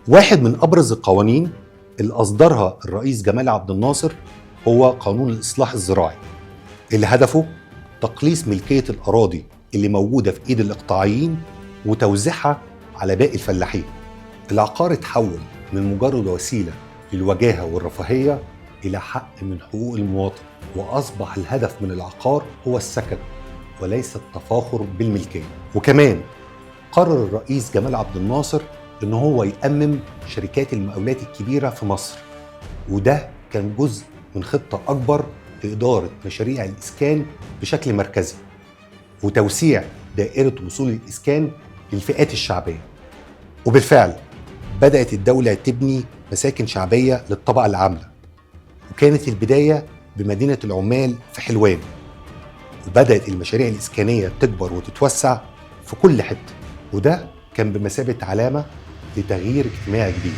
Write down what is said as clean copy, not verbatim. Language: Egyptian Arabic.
واحد من أبرز القوانين اللي أصدرها الرئيس جمال عبد الناصر هو قانون الإصلاح الزراعي، اللي هدفه تقليص ملكية الأراضي اللي موجودة في إيد الإقطاعيين وتوزيعها على باقي الفلاحين. العقار اتحول من مجرد وسيلة للوجاهة والرفاهية إلى حق من حقوق المواطن، وأصبح الهدف من العقار هو السكن وليس التفاخر بالملكية. وكمان قرر الرئيس جمال عبد الناصر إن هو يأمم شركات المقاولات الكبيرة في مصر، وده كان جزء من خطة أكبر لإدارة مشاريع الإسكان بشكل مركزي وتوسيع دائرة وصول الإسكان للفئات الشعبية. وبالفعل بدأت الدولة تبني مساكن شعبية للطبقة العاملة، وكانت البداية بمدينة العمال في حلوان، وبدأت المشاريع الإسكانية تكبر وتتوسع في كل حتة، وده كان بمثابة علامة لتغيير اجتماعي كبير.